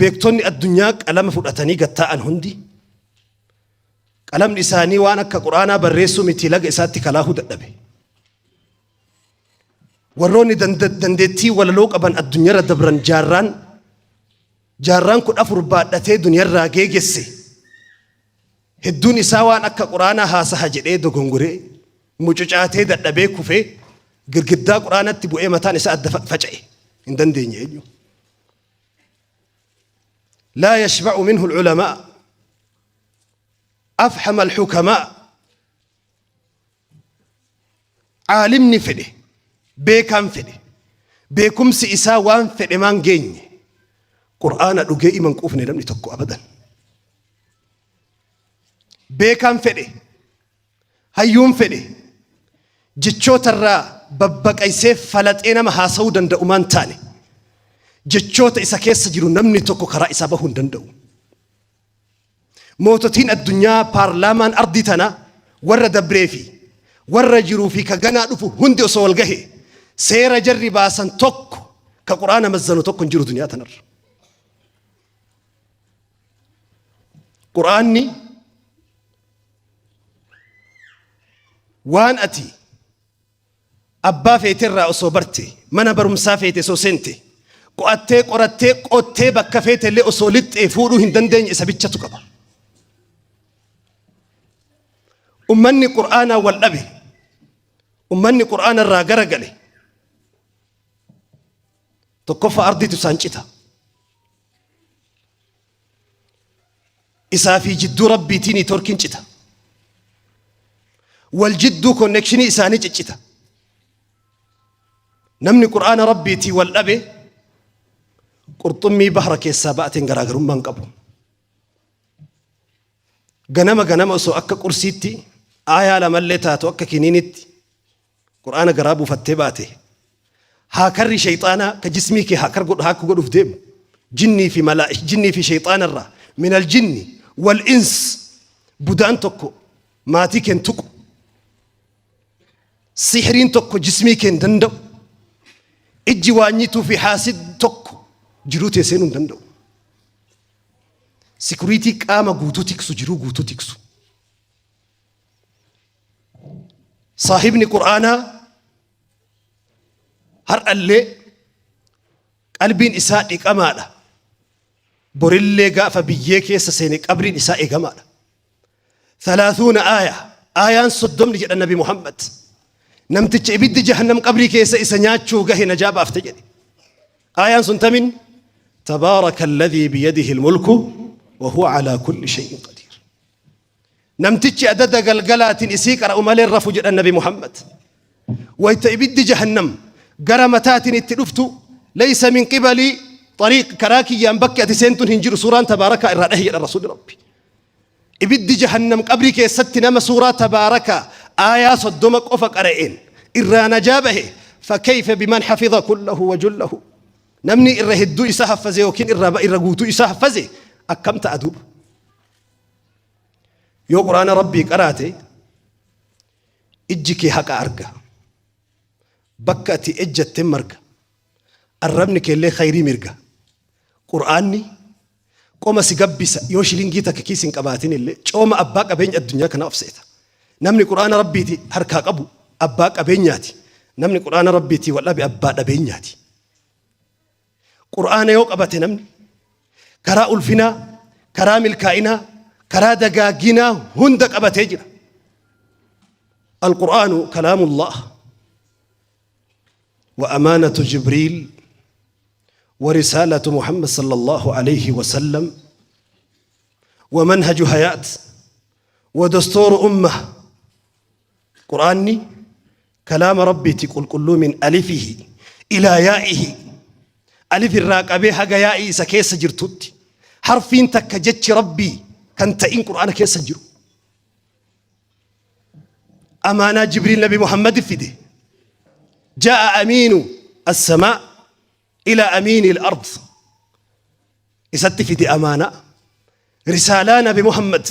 Beektonni addunyaa qalama fudhatanii gad taa'an hundi qalamni isaanii waan akka Qur'aanaa barreessuu miti laga isaatti kalaahuu dadhabe. Warroonni dandeettii walaloo qaban addunyaarra dabran jaarraan jaarraan 14 baadhatee duniyarraa geegesse. Hedduun isaa waan akka Qur'aanaa haasaha jedhee dogongoree mucucaatee dadhabee kufee girgiddaa Qur'aanatti bu'ee mataan isaa adda faca'e. Hin dandeenye eenyu. Laa yashba'u minhu al-ulamaa afhama al-hukamaa. Aalimni fedhe, beekaan fedhe, beekumsi isaa waan fedhe maan geenye, Qur'aana dhugee iman quufne namni tokko abadan. Beekaan fedhe, hayyuun fedhe, jechoota irraa babbaqaysee falaxee nama haasa'uu danda'u maan taane, jechoota isa keessa jiru namni tokko karaa isaa bahuu hin danda'u. Moototiin addunyaa paarlaamaan ardii tanaa warra dabree fi warra jiruu fi ka ganaa dhufu hundi osoo wal gahe seera jarri baasan tokko ka Qur'aana mazzanu tokko hin jiru duniyaa tanarra. Qur'aanni waan ati Abbaa feeterraa osoo barte, mana barumsaa feete osoo seente, qo'attee qorattee qottee bakka feetellee osoo lixxee fuudhuu hin dandeenye isa bichatu qaba. Ummanni Qur'aanaa wal dhabe, ummanni Qur'aana irraa garagale, tokkoffaa ardiitu isaan cita. Isaa fi jidduu Rabbiitii niitoorkiin cita. Wal jidduu konnekshinii isaanii ciccita. Namni Qur'aana Rabbiitii wal dhabe qurxummii bahra keessaa ba'ateen garaagarummaa hin qabu. Ganama ganama osoo akka qursiitti aayaa lamallee taatu akka kiniinitti Qur'aana garaa buufattee baate haakarri sheyxaanaa ka jismii kee haakar godhu haakku godhuuf deemu jinnii fi malaa jinnii fi sheyxaana irraa minal jinni wal ins budaan tokko maatii keen tuqu sihriin tokko jismii keen danda'u ijji waanyituu fi haasid tokko jiruu tee seenuu hin danda'u. Sikuriitii qaama guutuu tiksu jiruu guutuu tiksu. Saahibni Qur'aanaa har'allee qalbiin isaa dhiqamaadha. Borillee gaafa biyyee keessa seene qabriin isaa eegamaadha. Thalaathuuna aaya aayaan 30 jedha Nabi Muhammad. Namticha ibiddi jahannam qabrii keessa isa nyaachuu gahe najaa baafte jedhe. Aayaan sun tamin tabaaraka alladhii biyadihi almulku wa huwa alaa kulli shay'in qadiir. Namtichi adada galgalaatiin isii qara'u malee hin rafu jedhan Nabi Muhammad. Wayta ibiddi jahannam gara mataatiin itti dhuftu laysa min qibalii xariiq karaa kiyyaan bakki ati seentun hin jiru suuraan tabaarakaa irraa dhahi jedhan Rasuulli Rabbi. Ibiddi jahannam qabrii keessatti nama suuraa tabaarakaa aayaa 30 qofa qara'een irraa najaa bahe fakayfa biman hafiza kullahu wa jullahu. Namni irra hedduu isaa haffaze yookiin irra guutuu isaa haffaze akkam ta'a duuba. Yoo Qur'aana Rabbii qaraate ijji kee haqa arga. Bakka ati ejjatte marga. Arrabni keellee khayrii mirga. Qur'aanni qoma si gabbisa yoo shilingii takka kiis hin qabaatin illee cooma abbaa qabeenya addunyaa kanaa of seeta. Namni Qur'aana Rabbiiti harkaa qabu abbaa qabeenyaati. Namni Qur'aana Rabbiitii wal dhabe abbaa dhabeenyaati. Qur'aana yoo qabate namni karaa ulfinaa, karaa milkaa'inaa, karaa dagaaginaa hunda qabatee jira. Al-Qur'aanu kalaamullah wa amaanatu Jibriil wa risaalatu Muhammad sallallahu alayhi wa sallam wa manhaju hayaat wa dastuuru ummah. Qur'aanni kalaama Rabbiiti qulqulluu min alifihi ilaa yaa'ihi alif irraa qabee haga yaa'ii isa keessa jirtutti harfiin takka jechi Rabbii kan ta'in Qur'aana keessa hin jiru. Amaanaa Jibriil Nabi Muhammad fide. Jaa'a amiinu as-samaa ilaa amiini al-ard. Isatti fide amaanaa. Risaalaa Nabi Muhammad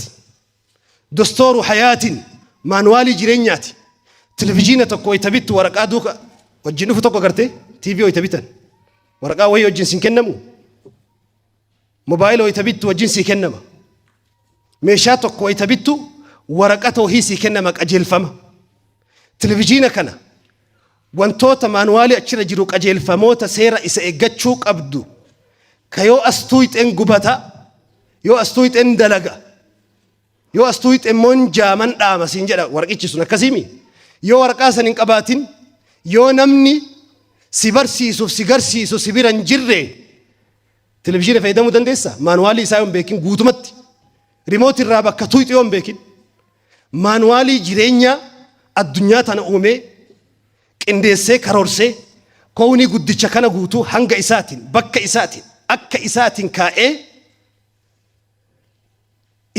Dostooru hayaatiin maanuwaalii jireenyaati. Televizhiina tokko wayita bittu waraqaa duuka wajjin dhufu tokko agartee TV wayita bitan waraqaa wayii wajjin sin kennamu. Mobaayila wayita bittu wajjin sii kennama. Meeshaa tokko wayita bittu waraqata wahii sii kennama qajeelfama. Televizhiina kana wantoota maanuwaalii achirra jiru qajeelfamoota seera isa eeggachuu qabdu ka yoo as tuuyxeen gubata yoo as tuuyxeen dalaga yoo as tuuyxe immoo hin jaaman dhaama siin jedha warqichi sun akkasiimi. Yoo waraqaa san hin qabaatin yoo namni si barsiisuuf si garsiisu si bira hin jirre Televizhiina fayyadamuu dandeessaa? Maanuwaalii isaa yoo hin beekin guutumatti. Rimooti irraa bakka tuuxu yoo hin beekin. Maanuwaalii jireenyaa addunyaa tana uumee qindeessee karoorsee kownii guddicha kana guutuu hanga isaatiin bakka isaatiin akka isaatiin kaa'ee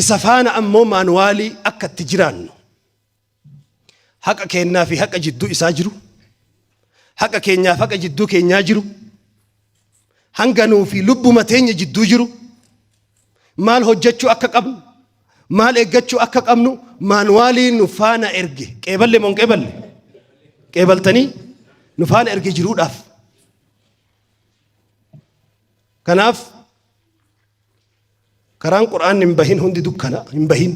isa faana ammoo maanuwaalii akka itti jiraannu haqa keennaa fi haqa jidduu isaa jiru, haqa keenyaaf haqa jidduu keenyaa jiru, hanga nuu fi lubbuma teenya jidduu jiru, maal hojjechuu akka qabnu, maal eeggachuu akka qabnu maanuwaalii nu faana erge. Qeeballe moo hin qeeballe? Qeebaltanii nu faana erge jiruudhaaf. Kanaaf karaan Qur'aanni hin bahin hundi dukkana hin bahin.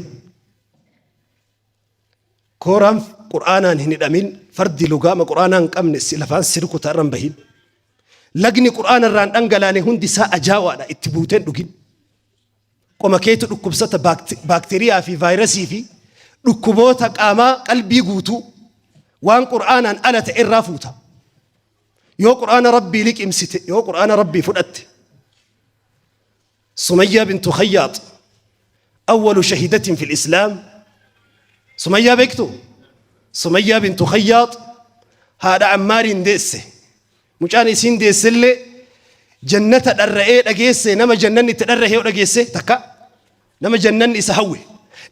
Kooraan Qur'aanaan hin hidhamin, fardi lugaama Qur'aanaa hin qabne si lafaan si rukuta irra hin bahin. Lagni Qur'aana irraan dhangalaane hundi isaa ajaawaadha itti buuteen dhugin. Qoma keetu dhukkubsata baakteeriyaa fi vaayirasii fi dhukkuboota qaamaa qalbii guutuu waan Qur'aanaan ala ta'e irraa fuuta. Yoo Qur'aana Rabbii liqimsite, yoo Qur'aana Rabbii fudhatte. Sumayyaa bintu Khayyaat awwalu shahidatin fil Islaam. Sumayyaa beektu? Sumayyaa bintu Khayyaat haadha Ammaariin deesse. Mucaan isiin deessellee jannata dharra'ee dhageesse nama jannanni itti dharra'ee yoo dhageesse takka nama jannanni isa hawwe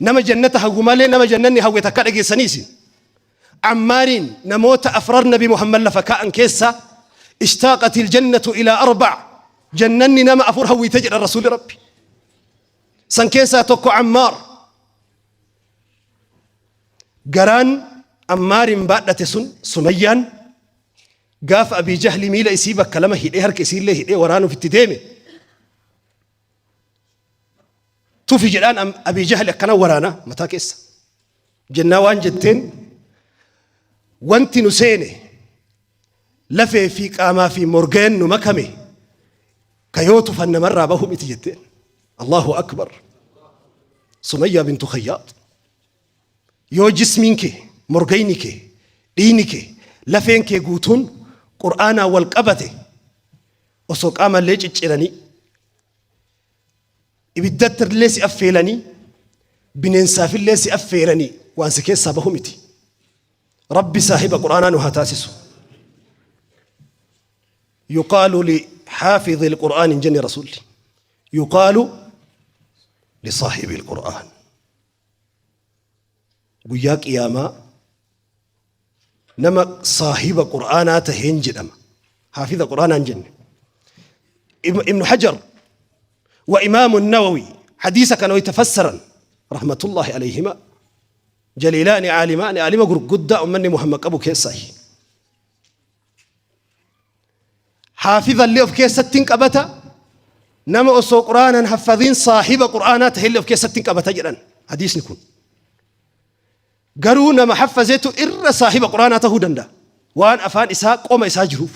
nama jannata hawwu malee nama jannanni hawwe takka dhageessanii isin. Ammaariin namoota afrar Nabi Muhammad lafa kaa'an keessaa ishtaaqatil jannatu ilaa arba'a jannanni nama afur hawwite jedha rasuulli rabbi. San keessaa tokko Ammaar. Garaan Ammaariin baadhate sun Sumayyaan gaafa Abii Jahli miila isii bakka lama hidhee harka isiillee hidhee waraanuuf itti deeme tufi jedhaan Abii Jahli akkana waraana mataa keessa. Jennaa waan jetteen wanti nu seene lafee fi qaamaa fi morgeen nu makame ka yoo tufan namarraa bahu miti jetteen. Allahu akbar. Sumayyaa bintu Khayyaat. Yoo jismiin kee, morgayni kee, dhiigni kee, lafeen kee guutuun Qur'aanaan wal qabate osoo qaamallee cicciranii Ibiddatti illee si affeelanii, bineensaafillee si affeeranii waan si keessaa bahu miti. Rabbi saahiba Qur'aanaa nu haa taasisu. Yuqaalu li xaafidhi al-Qur'aan hin jenne Rasuulli. Yuqaalu li saahibi al-Qur'aan. Guyyaa qiyaamaa nama saahiba Qur'aanaa taheen jedhama. Haafiza Qur'aanaa hin jenne. Ibnu Hajar wa Imaamu Nawawi hadiisa kana wayita fassaran rahmatullahi alayhima jaliilaani aalimaani aalima gurguddaa ummanni Muhammad qabu keessaayi. Haafiza illee of keessatti hin qabata nama osoo Qur'aanaan haffadhiin saahiba Qur'aanaa tahillee of keessatti hin qabata jedhan hadiisni kun. Garuu nama haffazetu irra saahiba Qur'aanaa tahuu danda'a. Waan afaan isaa qoma isaa jiruuf.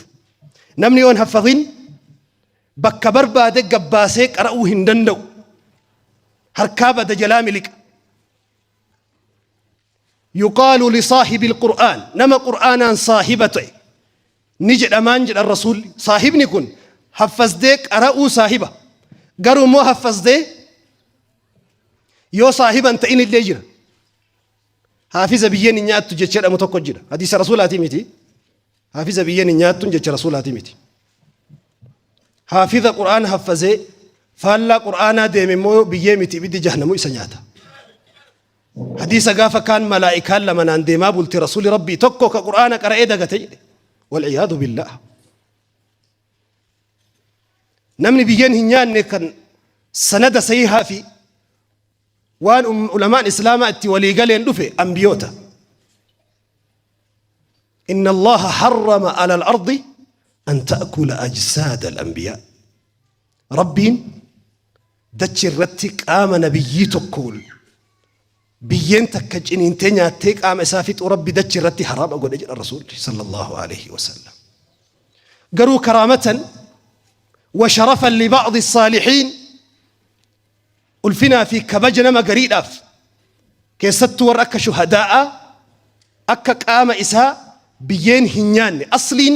Namni yoo hin haffadhin bakka barbaade gabbaasee qara'uu hin danda'u. Harkaa bada jalaa miliqa. Yuqaalu lisaahibil Qur'aan nama Qur'aanaan saahiba ta'e ni jedhamaan jedhan Rasuulli. Saahibni kun haffazdee qara'uu saahiba. Garuu immoo haffazdee yoo saahiba hin ta'in illee jira. Haafiza biyyeen hin nyaattu jecha jedhamu tokko jira. Hadiisa Rasuulaatii miti. Haafiza biyyeen hin nyaattuun jecha Rasuulaatii miti. Haafiza Qur'aana haffazee faallaa Qur'aanaa deeme immoo biyyee miti ibiddi jahnamu isa nyaata. Hadiisa gaafa kaan malaa'ikaan lama naan deemaa bulte Rasuuli Rabbii tokko ka Qur'aana qara'ee dagate jedhe. Wal'iyaadu billaah. Namni biyyeen hin nyaanne kan sanada sahihaa fi waan ulamaan islaamaa itti walii galeen dhufe ambiyoota. Inna Allaha harrama ala al-ardi an ta'kula ajsaada al-anbiyaa. Rabbiin Dachi irratti qaama nabiyyii tokkoon biyyeen takka ciniintee nyaattee qaama isaa fixuu Rabbi dachi irratti haraama godhe jedha Rasuulli sallallahu alaihi wasallam. Garuu karaamatan wa sharafan li ba'di saalihiin, ulfinaa fi kabaja nama gariidhaaf, keessattuu warra akka shuhadaa'aa, akka qaama isaa biyyeen hin nyaanne. Asliin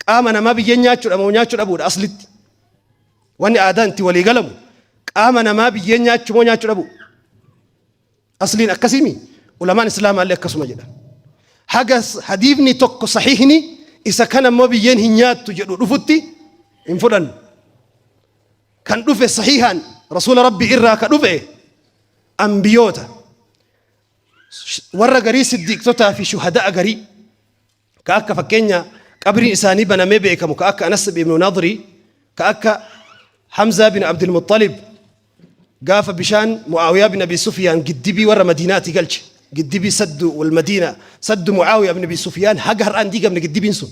qaama namaa biyyeen nyaachuudha moo nyaachuu dhabuudha? Aslitti wanni aadaan itti walii galamu qaama namaa biyyeen nyaachuu moo nyaachuu dhabuu? Asliin akkasiimi. Ulamaan islaamaallee akkasuma jedhan. Haga hadiifni tokko sahiihni isa kana immoo biyyeen hin nyaattu jedhu dhufutti hin fudhannu. Kan dhufe sahiihaan rasuula Rabbii irraa ka dhufe ambiyoota warra garii, siddiiqtotaa fi shuhada'a garii, ka akka fakkeenya qabriin isaanii banamee beekamu, ka akka Anas ibn Nadri, ka akka Hamzaa bin Abdulmuttalib. Gaafa bishaan Mu'aawiyaa bin Abi Sufyaan giddibii warra Madiinaati galche, giddibii saddu wal Madiina, saddu Mu'aawiyaa bin Abi Sufyaan, haga har'aan diigamne giddibiin sun.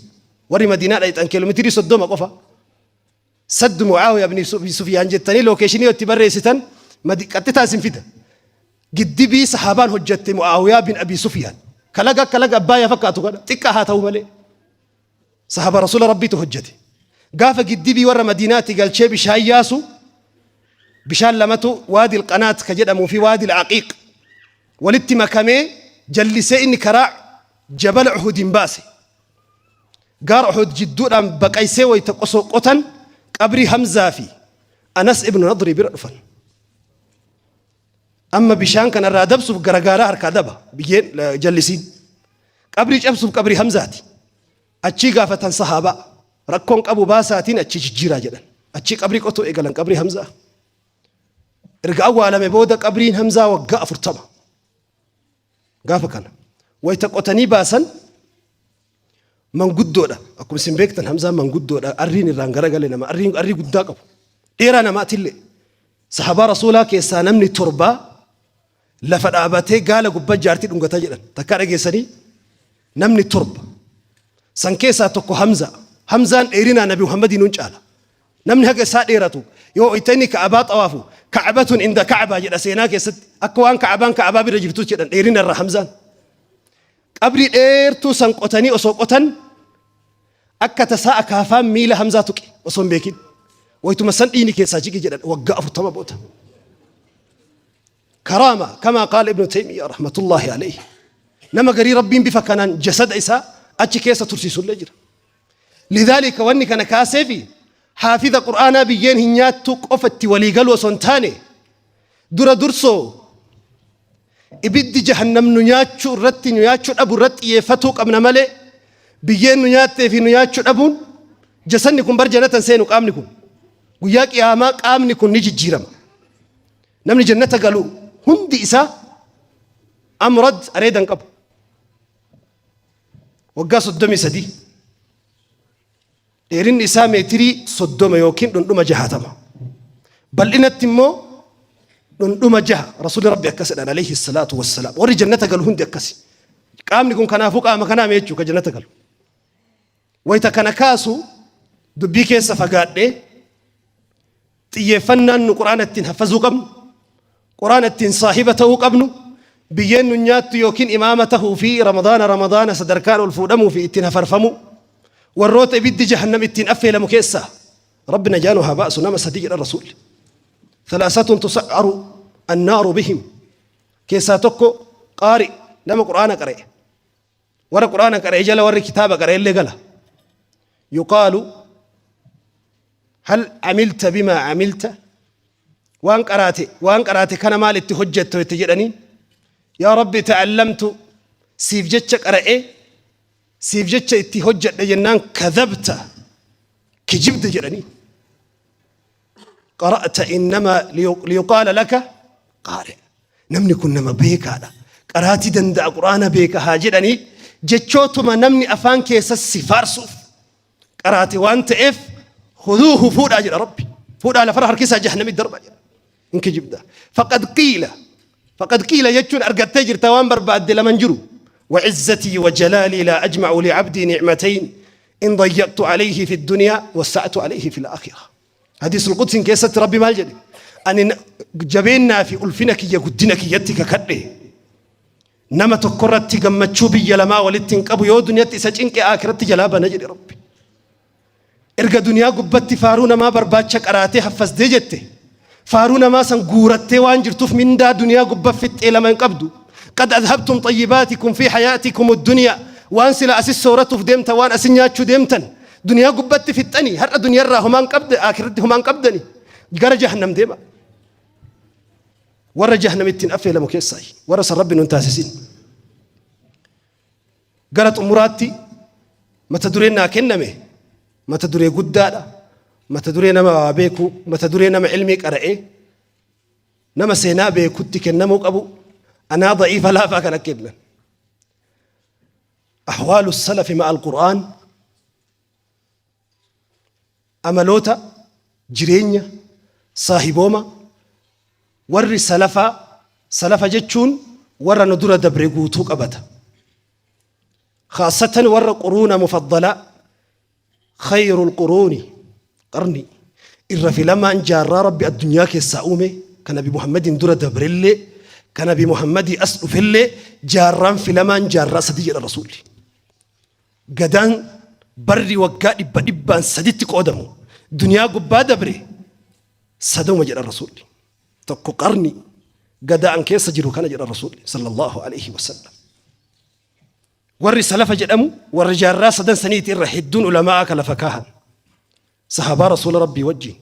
Warri Madiinaa dhayxan kiiloomeetirii 30 qofa. Saddu Mu'aawiyaa bin Abi Sufyaan jettanii location itti barreessitan qaxxitaa isin fida. Giddibii sahaabaan hojjette Mu'aawiyaa bin Abi Sufyaan kalaga akka laga Abbaayyaa fakkaatu kana xiqqaa haa ta'u malee sahaaba rasuula Rabbiitu hojjete. Gaafa giddibii warra Madiinaatti galchee bishaan yaasu, bishaan lamatu, Waadil Qanaat ka jedhamuu fi Waadil Aqiiq, walitti makamee jallisee inni karaa jabala Uhudiin baase. Gaara Uhud jidduudhaan baqaysee wayta qosoo qotan qabrii Hamzaa fi Anas ibnu Nadrii bira dhufan. Amma bishaan kana irraa dabsuuf garagaaraa harkaa daba biyyeen jallisiin. Qabrii cabsuuf qabrii Hamzaati. Achii gaafatan sahaabaa, rakkoon qabu baasaatiin achii jijjiiraa jedhan. Achii qabrii qotuu eegalan qabrii Hamzaa. Erga awwaalame booda qabriin Hamzaa waggaa 40. Gaafa kana wayita qotanii baasan manguddoodha. Akkuma isin beektan Hamzaan manguddoodha. Arriin irraan garagale nama arriin arrii guddaa qabu. Dheeraa namaatillee. Sahabaa rasuulaa keessaa namni torbaa lafa dhaabatee gaala gubbaa jaartii dhungataa jedhan. Takkaa dhageessanii? Namni torba. San keessaa tokko Hamza. Hamzaan dheerinaa Nabi Muhammadiin nun caala. Namni haga isaa dheeratu yoo itti inni Ka'abaa xawaafu, Ka'batun inda Ka'baa jedha seenaa keessatti, akka waan Ka'abaan Ka'abaa bira jirtu jedhan dheerina irra Hamzaan. Qabrii dheertuu san qotanii osoo qotan akka tasaa akaafaan miila Hamzaa tuqe osoo hin beekin. Wayituma san dhiini keessaa jige jedhan waggaa 40 booda. Karaama kamaa qaala Ibnu Taymiyaa rahmatullahi alayhi. Nama garii Rabbiin bifa kanaan jasada isaa achi keessa tursiisullee jira. Lidhaalika wanni kana kaaseefi haafiza Qur'aanaa biyyeen hin nyaattu qofa itti walii galuu osoo hin taane, dura dursoo ibiddi jahannam nu nyaachuu irratti, nu nyaachuu dhabu irratti xiyyeeffatuu qabna malee biyyeen nu nyaattee fi nu nyaachuu dhabuun, jasanni kun bar jannatan seenu. Qaamni kun guyyaa qiyaamaa qaamni kun ni jijjiirama. Namni jannata galu hundi isaa amrad areeda hin qabu. Waggaa 33, dheerinni isaa meetirii 30 yookiin dhundhuma 60, bal'inatti immoo dhundhuma 6. Rasuulli Rabbi akkas jedhan alayhi salaatu wassalaam. Warri jannata galu hundi akkasi. Qaamni kun kanaafuu qaama kanaa jechuu ka jannata galu. Wayita kana kaasu dubbii keessa fagaadhee, xiyyeeffannaan nu Qur'aana ittiin haffazuu qabnu, Qur'aana ittiin saahiba ta'uu qabnu, biyyeen nu nyaattu yookiin imaama tahuu fi Ramadaana Ramadaana sadarkaan ol fuudhamuu fi ittiin hafarfamuu, warroota ibiddi jahannam ittiin affeelamu keessaa, Rabbi najaa nu haa baasu, nama sadi jedhan Rasuulli. Thalaasatun tusa'aru annaaru bihim keessaa tokko qaari, nama Qur'aana qara'e. Warra Qur'aana qara'e jala warri kitaaba qara'e illee gala. Yuqaalu hal amilta bimaa amilta, waan qaraate kana maal itti hojjettu itti jedhanii, yaa Rabbi, ta'allamtu, siif jecha qara'e, siif jecha itti hojjedhe jennaan, kadhabta, kijibde jedhanii, qara'ta innamaa liyuqaala laka qaari, namni kun nama beekaadha, qaraatii danda'a, Qur'aana beeka haa jedhanii jechootuma namni afaan keessa si faarsuuf qaraate waan ta'eef, huduuhu, fuudhaa jedha Rabbi, fuudhaa lafarra harkisaa jahannamii darba jedha. Hin kijibda. Faqad qiila, faqad qiila jechuun argattee jirta waan barbaadde laman jiru. وعزتي وجلالي لا أجمع لعبدي نعمتين إن ضيقت عليه في الدنيا وسعت عليه في الآخرة. حديث القدس keessatti Rabbi maal jedhe? Ani jabeennaa fi ulfina kiyya guddina kiyyatti kakadhe. Nama tokkorratti gammachuu biyya lamaa walitti hin qabu yoo duniyatti isa cinqe aakiratti jalaa bana jedhe Rabbi. Erga duniyaa gubbatti faaruu namaa barbaacha qaraatee haffasdee jette faaruu namaa san guurattee waan jirtuuf mindaa duniyaa gubba fixxee lama hin qabdu. Qad adhabtum xayyibaatikum fi hayaatikum addunyaa waan sila asis sooratuuf deemtan waan asin nyaachuu deemtan duniyaa gubbatti fixxanii har'a duniyarraa homaan qabda aakiratti homaan qabdani gara jahannam deema. Warra jahannam ittiin affeelamu keessaayi warra san Rabbi nun taasisin. Gara xumuraatti mata dureen naa kenname mata duree guddaadha. Mata duree nama waa beeku, mata duree nama ilmii qara'ee, nama seenaa beekutti kennamuu qabu. Anaa da'iifa laafaa kana kennan. Ahwaalu salafi ma'a al-Qur'aan amaloota jireenya saahibooma warri salafaa salafa jechuun warra nu dura dabre guutuu qabata. Khaasatan warra quruuna mufaddalaa khayrul quruuni qarni irra filamaan jaarraa Rabbi addunyaa keessaa uume kan Nabi Muhammadiin dura dabrellee kan Nabi Muhammadii as dhufellee jaarraan filamaan jaarraa sadi jedha Rasuulli. Gadaan barri waggaa dhibba dhibbaan saditti qoodamu duniyaa gubbaa dabre saduma jedha Rasuulli. Tokko qarni gadaa an keessa jiru kana jedha Rasuulli sallallahu alaihi wasallam. Warri salafa jedhamu warra jaarraa sadan saniiti irra hedduun ulamaa'aa ka lafa kaahan. Sahabaa Rasuula Rabbii wajjin.